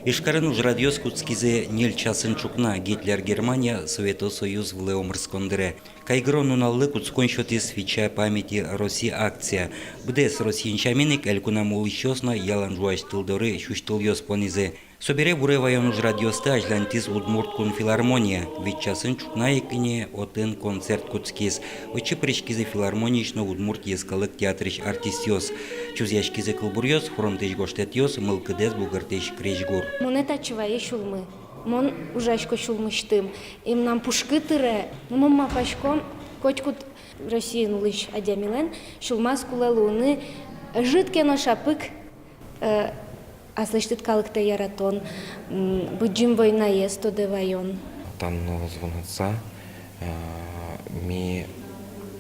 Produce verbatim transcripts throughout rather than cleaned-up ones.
Ижкарын ужрадъёс кутскизы ньыль часын ӵукна, Гитлер Германия Совето Союз вылэ омырскон дыре. Кайгырон нуналлы кутскон сётӥз «Свеча памяти России» акция. Быдэс Россиын сямен ик, элькунамы улӥсьёс но ялан жуась тыл доры сюсьтылъёс понӥзы. Собере буре ваён ужрадъёсты азьланьтӥз Удмурт кун филармония. Вить часын ӵукна ик ини отын концерт кутскиз. Отчы пыриськизы филармониысь но Удмурт йӧскалык театрысь артистъёс. Чузъяськизы кылбуръёс, фронтысь гожтэтъёс, мылкыдэз бугыртӥсь крезьгур. Монэ татчы вае сюлмы. Мон ужасько сюлмысьтым. И мынам пушкы тыре. Ну, мон малпасько, котькуд Россиын улӥсь адямилэн сюлмаз кулэ луыны ӧжыт ке но шапык, э, аслэсьтыд калыктэ яратон, м, быдӟым войнаез тодэ ваён. Тани нуналэз вунэтыса, э, ми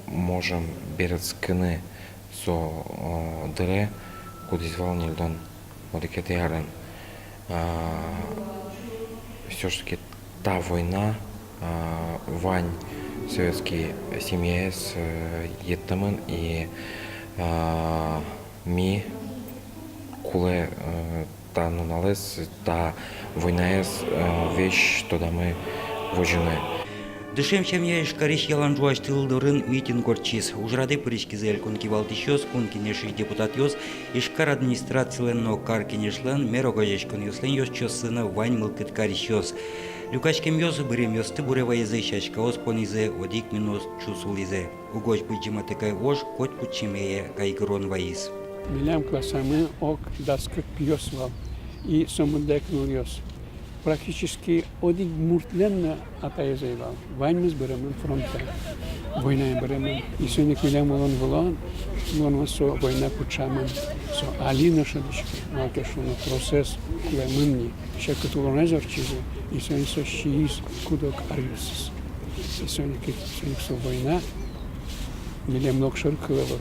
можем берытскыны со, э, дыре, кудӥз вал ньыльдон одӥгетӥ арын. А, всё ж таки та война, а, вань советский семьяез, э, йӧттэмын и, а, ми кулэ, э, та нуналэз, та войнаез, э, весь тодамы возьыны. Дышем семья Ижкарысь ялан жуась тыл дорын митинг ортчиз. Ужрадэ пыриськизы элькун кивалтӥсьёс, Кун Кенешысь депутатъёс, Ижкар администрацилэн но Кар Кенешлэн, мер огазеяськонъёслэн ёзчиоссы но вань мылкыд карисьёс. Люкаськемъёс быремъёсты буре вайизы, сяськаос понӥзы, одӥг минут чус улӥзы. Угось быдӟым атыкай ож котькуд семьяе кайгырон вайиз. Милям классамы ог дас кык пиос вал, и сомында ик нылъёс. Практически одӥг муртлэн но атаез ӧй вал. Ваньмыз быремын фронтэ. Войнаын быремын. И соин ик милям улон-вылон, улон-вылон со война пыӵамын. Со али но шӧдӥське, малы ке шуоно, тросэз кулэмын ни. Секыт улонэз ортчизы, и соин со сииз куд-ог аръёсыз. И соин ик, соин ик со война милемлы огшоры кыл ӧвӧл.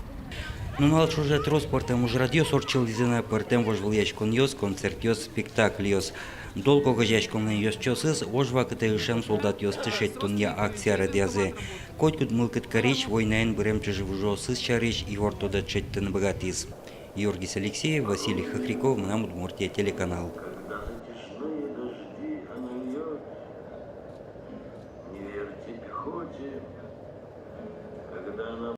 Нунал ӵоже трос пӧртэм ужрадъёс ортчылӥзы на: пӧртэм вожвылъяськонъёс, концертъёс, спектакльёс. «Долг» огазеяськонлэн ёзчиосыз ож вакытэ ышем солдатъёсты шедьтонъя акция радъязы. Котькуд мылкыд карись войнаын бырем чыжы-выжыосыз сярысь ивор тодэт шедьтыны быгатӥз. Георгий Алексеев, Василий Хохряков, «Мынам Удмуртие» телеканал.